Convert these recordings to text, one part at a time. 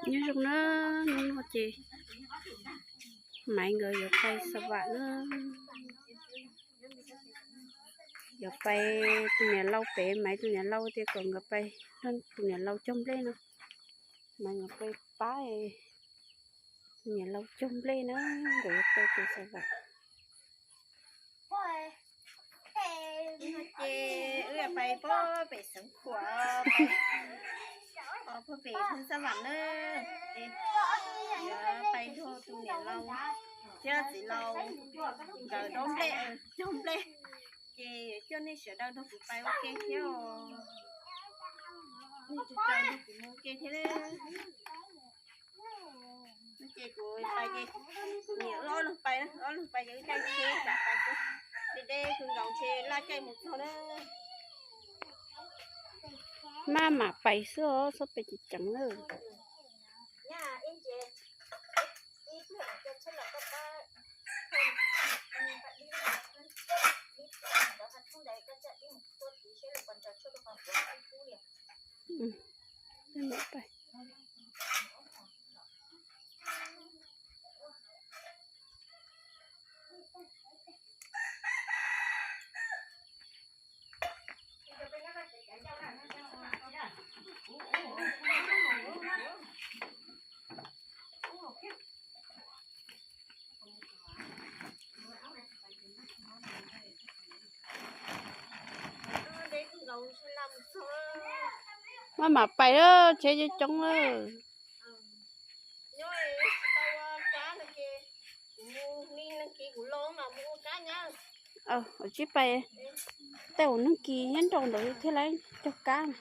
Nyob zoo na, hnub no ces Maiv nkawd yuav pais xa vam na. Yuav pais, tus niam laus pem, Maiv tus niam laus tias kom nkawd pais nrog tus niam laus cog nplej no. Maiv nkawd pais pab tus niam laus cog nplej na, nkawd yuav tau tus xa vam. Ces wb pais pem xeev khuam, pem xa vam na, yuav pais nrog tus niam laus thiab txiv laus nkawd dob nplej, cog nplej. Ces yuav coj nej sawv daws nrog kuv pais ua ke thiab os. Nej tsis tau nrog kuv mus ua ke thiab. Ces kuv pais ces niam ob leeg pais, ob leeg pais ces wb caij tsheb tsam pais xwb. Deb deb kawg nkaus ntshe laj caij mus txog na. Maj mam pais xwb os, txhob pais ceev ceev na. Maj mam pais lawm, tsheb coob coob lawm. Tsib pais, tej ua neeg kis nyob nraum ntawd thiaj li cog kab na.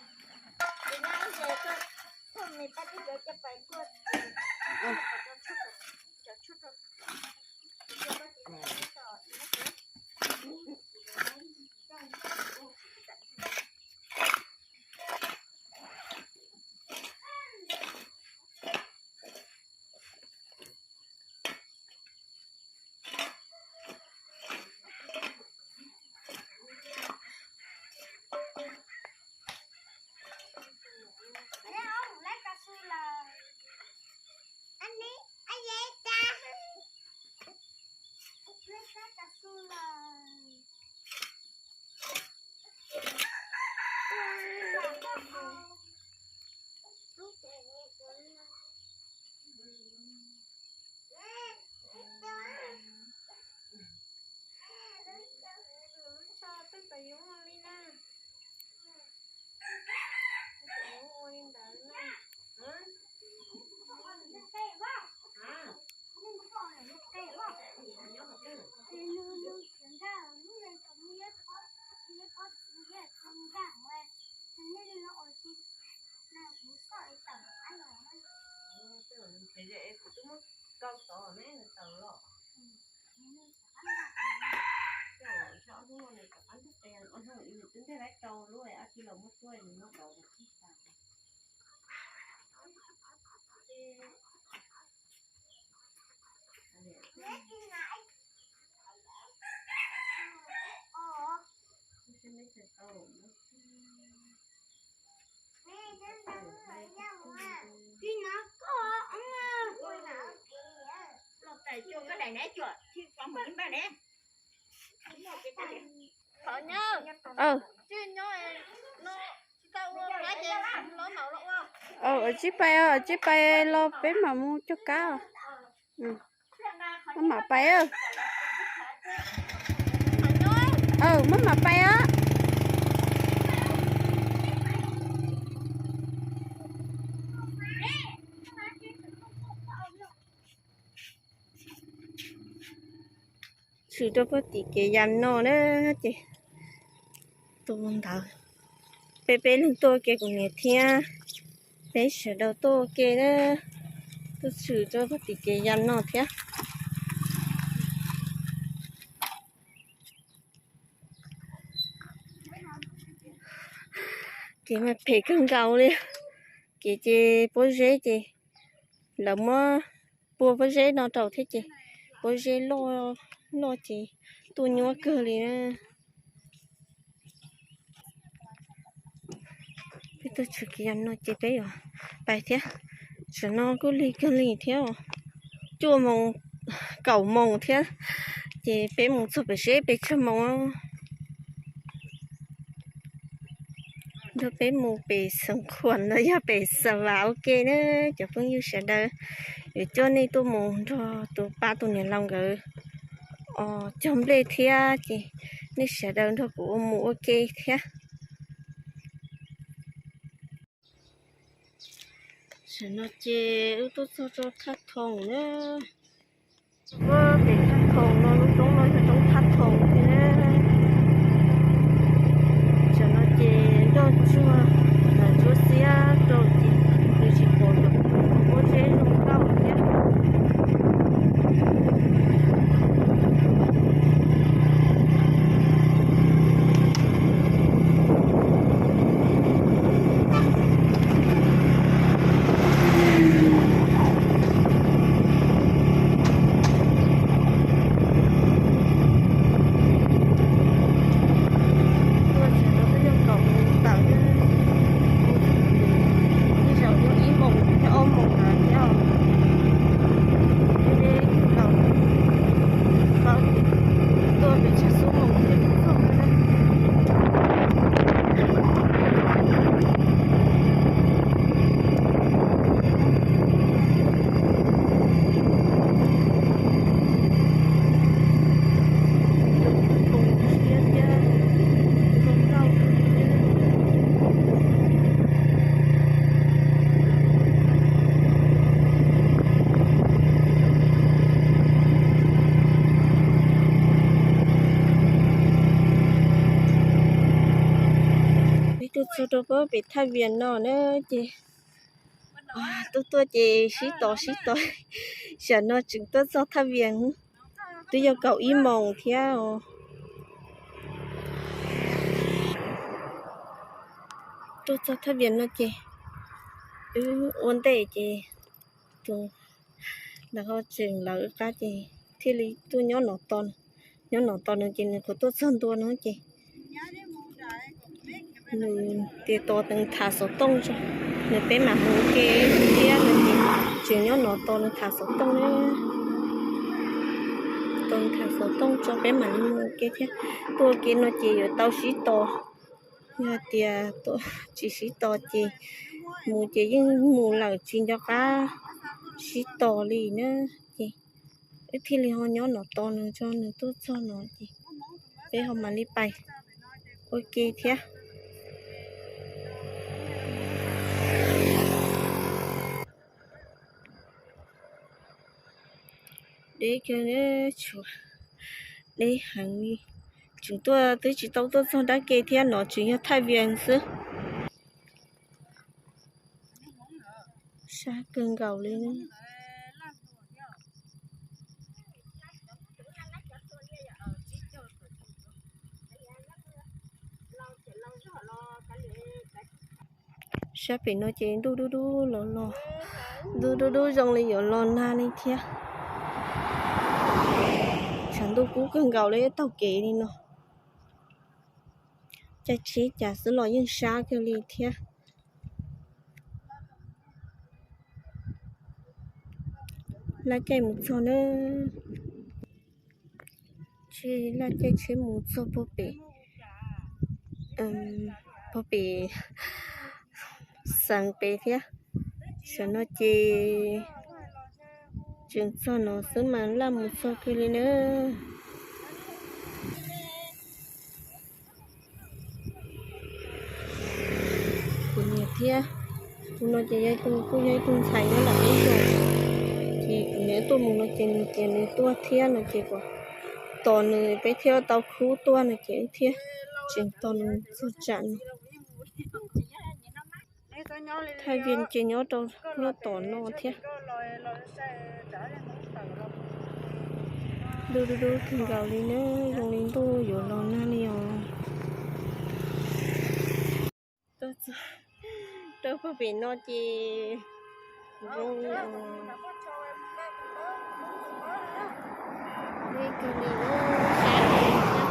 Tsib pais, tsib pais los peb mam mus cog kab. Maj mam pais. Maj mam pais os. Tshwm rau puag tim kev yas no na, ces tus ntawd peb peb leeg tuaj ua ke, kuv niam thiab peb sawv daws tuaj ua ke na, tuaj tshwm rau puag tim kev yas no thiab. Kev mas phem kawg nkaus li. Kev ces pob zeb ces lawv muab pua pob zeb no rau thiab ces pob zeb loj loj ces tuaj nyuaj kawg li. Peb tuaj tshwm kev yas no ces peb yuav pais thiab. Tam no kuj lig kawg li thiab, cuaj moos kaum moos thiab, ces peb mus txog pem seb pes tsawg moos. Nrog peb mus pem Xeev Khuam no yog pem Xa Vas ua ke na cov phooj ywg sawv daws. Yuav coj nej tuaj mus nrog tus pab tus niam laus nkawd cog nplej thiab ces nej sawv daws nrog kuv mus ua ke thiab. Tam no ces wb tuaj txog rau Thaj Thoom na. Pem Thaj Thoom no lub roob no yog roob Thaj Thoom thiab. Tam no ces nroj tsuag, ntsuab xiab rau ces nws tsis pom cov pob zeb zoo nkauj thiab. Tej zaum yog ib moos thiab ob moos na thiab os. Deb deb kawg nkaus, paub tias tuaj pem tshav xub moos thiaj li txog na. Tus phooj ywg siab thiab zoo nkauj thiab. Peb tuaj txog rau pem Thaj Vias no na ces tuaj tuaj ces sib tos sib tos, tam no tseem tuaj txog Thaj Vias, twb yog kaum ib moos thiab os. Tuaj txog Thaj Vias no ces wb ua ntej ces tus ntawd ho tseem lawv wb qab ces thiaj li tuaj nyob no tos. Nyob no tos nws ces nws kuj tuaj txog ntua no ces nws tias tos nws tham xov tooj tso, nws peb mam mus ua ke thiab no ces tseem nyob no tos nws tham xov tooj na. Tos nws tham xov tooj tso peb mam li mus ua ke thiab. Tuaj ua ke no ces yuav tau sib tos, yog tias tsis sib tos ces mus ces yeej mus lawm tsis nco qab sib tos li na. Ces wb thiaj li ho nyob no tos nws tso nws tuaj txog no ces peb ho mam li pais ua ke thiab. Deb kawg, tshuav deb heev li. Tseem tuaj twb tsis tau tuaj txog dab ke thiab, no tseem yog Thaj Vias xwb. Sab kawg nkaus li. Sab pem no ces ntuj dub dub los los, ntuj dub dub zoo li yuav los nag li thiab. Tshav ntuj kub kawg nkaus li, taug kev li no. Caij tsheb cas xwb los yeej sab kawg li thiab. Laj caij mus txog na, tsheb laj caij tsheb mus txog puag pem, puag pem xeev pem thiab. Tam no ces tseem txog no xwb mas laj mus txog kawg li na. Kuv niam thiab, tus no ces yog tus kuj yog ib tug ntxhais nyob nram teb chaws, ces kuv niam tuaj mus no ces nws tias nws tuaj thiab no ces kuv tos nws peb thiaj tau khub tuaj no ces wb thiaj tseem tos nws txog tsam no. Thaj Vias ces nyob rau lub tom no thiab. Ntuj dub dub kawg nkaus li na, zoo li ntuj yuav los nag li os. Tuaj txog rau puag pem no ces zoo li os. Deb kawg li na, sab li thiab.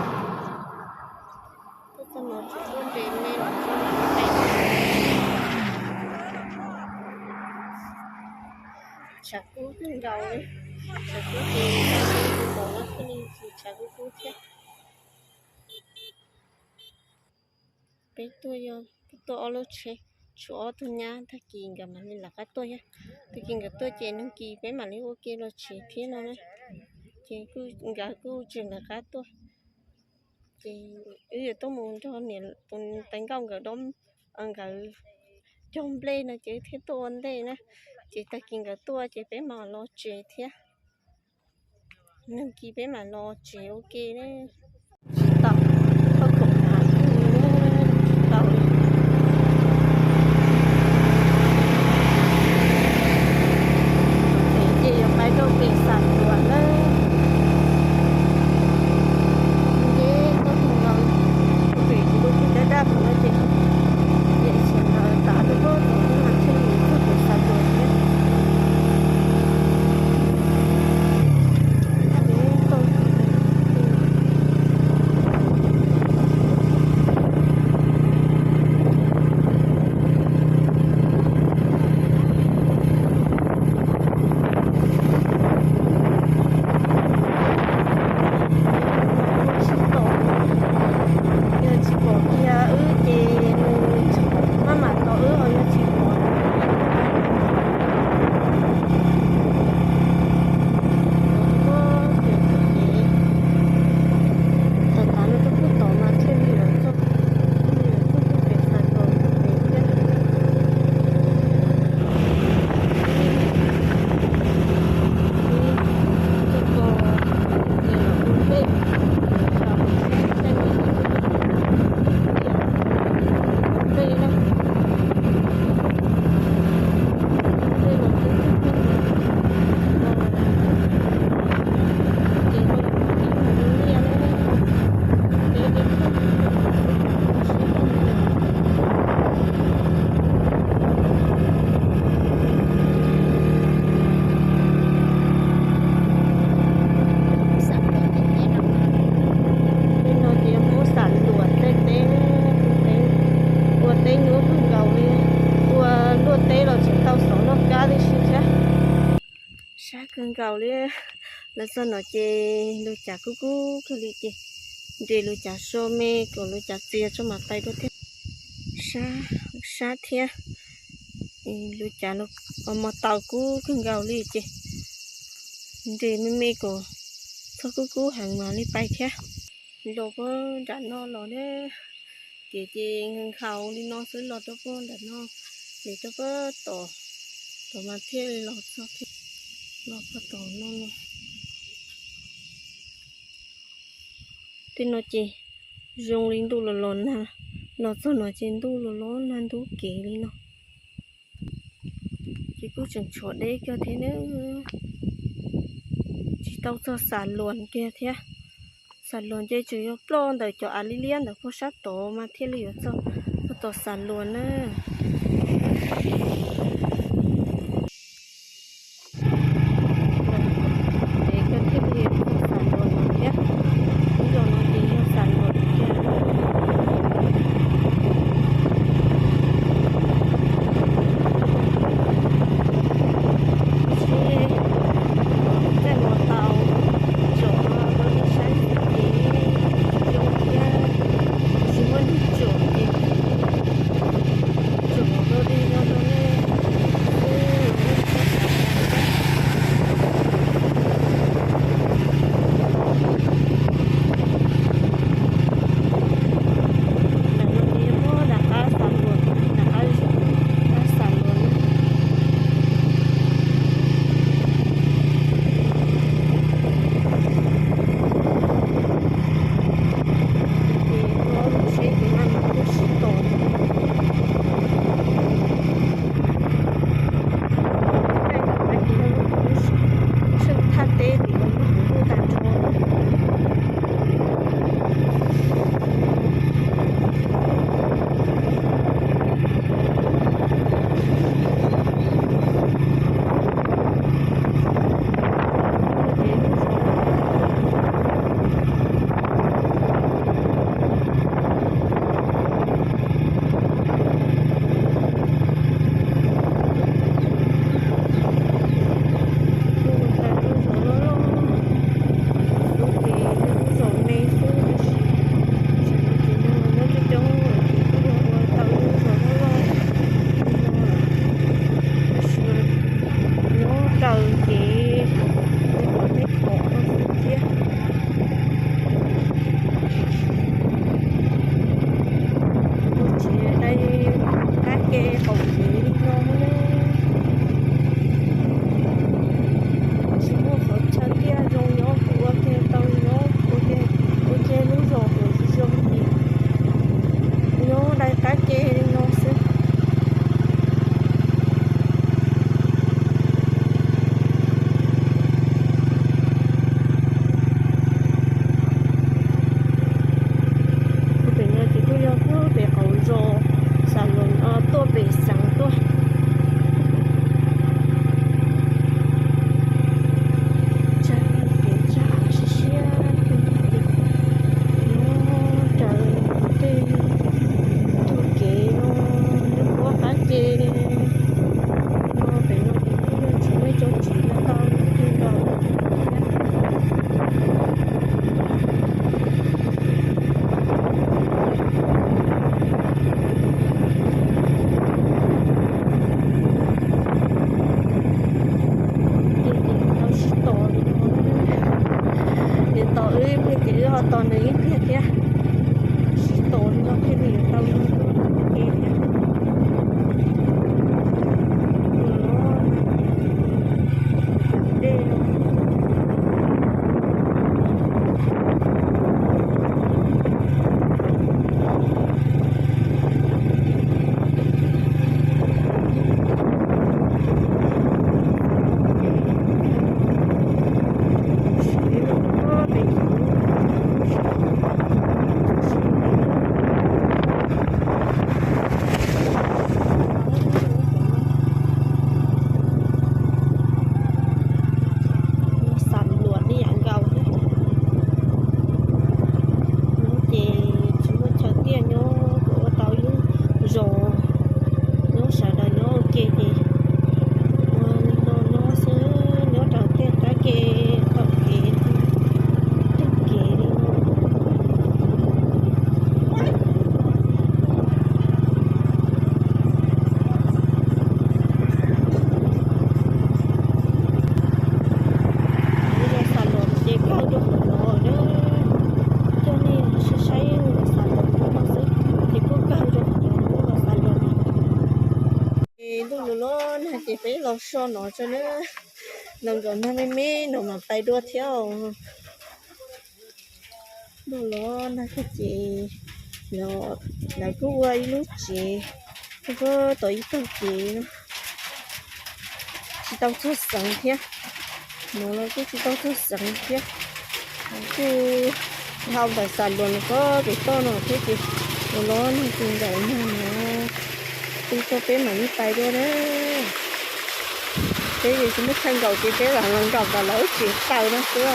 Tuaj txog no tsis tuaj nres me los tsis nres me. Tshav kub kawg nkaus li, tshav kub ces mus no thiaj li tshav kub kub thiab. Peb tuaj yog tuaj ob lub tsheb, tshuav ob tug nyab, tag kis nkawd mam li lawv qab tuaj thiab. Tag kis nkawd tuaj ces nag kis peb mam li ua ke los tsev thiab no na. Ces nkawd kuj tseem lawv qab tuaj. Ces wb yuav tuaj mus nrog niam tus tais nkauj nkawd dob, nkawd cog nplej no ces wb thiaj tuaj ua ntej na. Ces tag kis nkawd tuaj ces peb mam los tsev thiab. Nag kis peb mam los tsev ua ke na. Tsis tau, thauj khoom hav tsis tau li. Ces yuav pais rau pem Xam Luas lawm. Nce tau tus nkaus pem tus dab dab no ces, ces tsis ntawd tav tus poj tus mas thiaj li txog pem Xam Luas thiab. Yog tsis pom kiag wb ces nws maj mam tos wb os, yog tsis pom. Tos tas no rau kuj tom mas thiaj li lawv txog, thiaj li lawv txog pem Xam Luas pem thiab. Tej no ces yog Hmoob Xam Luas tej teb, ua teb nyuaj kawg nkaus li, ua luaj teb los tseem tau xov noj kab tib si thiab. Sab kawg nkaus li. Lawv txog no ces lub cav kub kub kawg li ces nres lub cav so me kom lub cav txias tso mas pais dua thiab. Sab, sab thiab. Lub cav no mos taus kub kawg nkaus li ces nres me me kom txog kub kub heev mam li pais thiab. Los puag nram no los ne, kev ces nkhaus li no xwb los rau puag nram no, ces rau puag tom, tom mas thiaj li los txog thiab, los puag tom no no. Tej no ces zoo li ntuj los los nag, los txog no ces ntuj los los nag ntub kev li no. Ces kuj tseem tshuav deb kiag thiab na, tsis tau txog Xam Luas kiag thiab. Xam Luas ces tseem yuav ploj ntawm cov av liab liab ntawd puag sab tod mas thiaj li yuav txog puag tom Xam Luas na. Ces koj thiaj li txog Xam Luas no thiab. Ib zaug no ces yog Xam Luas tiag. Seb caij no tau tsom rau nej saib ces zoo thiab, tsis muaj neeg tsom ces tsom rau nej no rau nej Tos nws ib pliag thiab, sib tos li no thiaj li yuav tau ua ke thiab. Dej no. Xav luam ib yam nkaus thiab. Nyob ces tsis muaj chaw tiaj, nyob kuv ua tau ib lub zos, nyob sawv daws nyob ua ke ces ua li no nyob xwb, nyob rau tiaj rab ke, taug kev, taug kev li no. Lub los xav los ces kawg rau qhov no na, coj nej saib saib los xav los no xwb ces kuj kawg rau qhov no, lub los xav los. Ces ntuj los los nag ces peb los so no tso na, los nkaum nag me me no mas pais dua thiab os. Ntuj los nag thiab ces lawv kuj ua ib lub tsev, kuj tos ib tog kev no, tsis tau txog xeev thiab. No los kuj tsis tau txog xeev thiab, kuj hau ntawm xav los no ko pem toj no thiab ces los los nag ces nkaum nag no, tu tau peb mam li pais dua na. Peb yuav tsis muaj chaw nkaum ces peb lam los nkaum ntawm lawv lub tsev taws no xwb.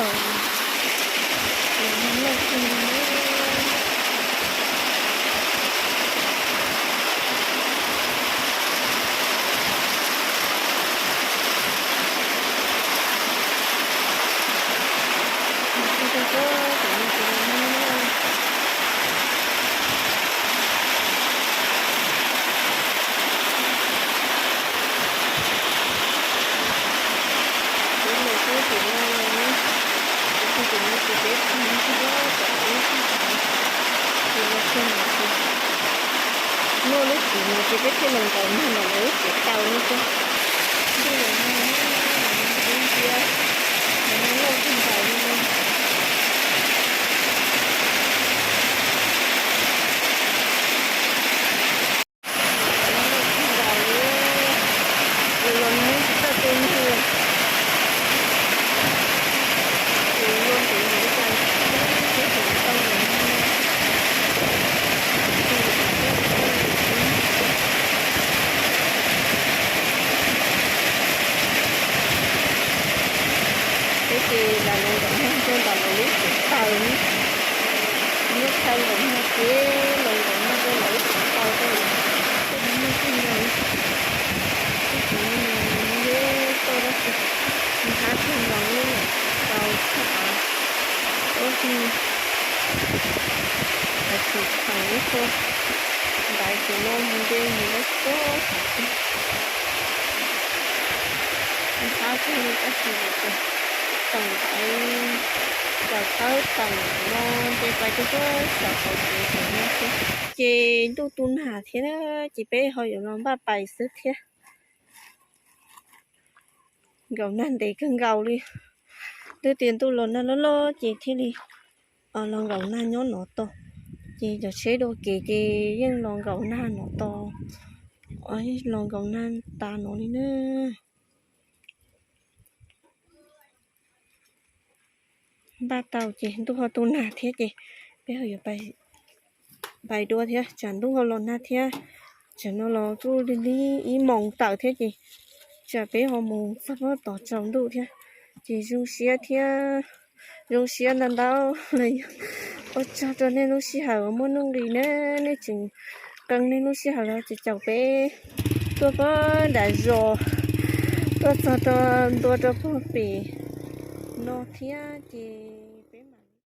Muaj lub tsev no ces peb thiaj los nkaum nag ntawm lawv lub tsev taws no thiab. Ntuj los nag, nag ntsia, nag loj kawg nkaus li no. Los los nag tsis txawj tu nag li. Ces luag ntev npaum li cas thiaj tau nkaum nag. Peb ces lam los nkaum nag rau ntawm lawv lub tsev taws ne. Muaj chaw nkaum nag ces los nkaum nag rau lawv lub tsev taws rau lawm. Tej no muaj kawg nkaus li. Tej tsev no mas yeej toj dab tsi, nthab kawg nkaus li, txaus tshaj qhov ub xwb. Lawv tseem kheem ib qho ntaiv ces no mus nce mus dab tsi txog saum xwb. Nthab kawg li tab sis mas tseem taws ntaiv, txawm thawb taws no nce pais rau puag saum qaum tsev saum no xwb. Ces ntuj tu nag thiab na, ces peb ho yuav los npaj pais xwb thiab. Nkaum nag ntev kawg nkaus li. Twb tias ntuj los nag loj loj ces thiaj li los nkaum nag nyob no tau. Ces cov tsheb dua kev ces yeej los nkaum nag no tau, los nkaum nag tas no li na. Npaj tau ces ntuj ho tu nag thiab ces peb ho yuav pais dua thiab, tsam ntuj ho los nag thiab. Tsam no los kuj li ib moos tawm thiab ces tsam peb ho mus txog puag tom tsaus ntuj thiab. Ces zoo siab thiab, zoo siab ntau ntau los yog ua tsaug rau nej lub sij hawm uas muaj nuj nqis na, nej tseem qee nej lub sij hawm los ces caum peb tuaj puag nram zos, tuaj txog rau ntua rau puag pem no thiab ces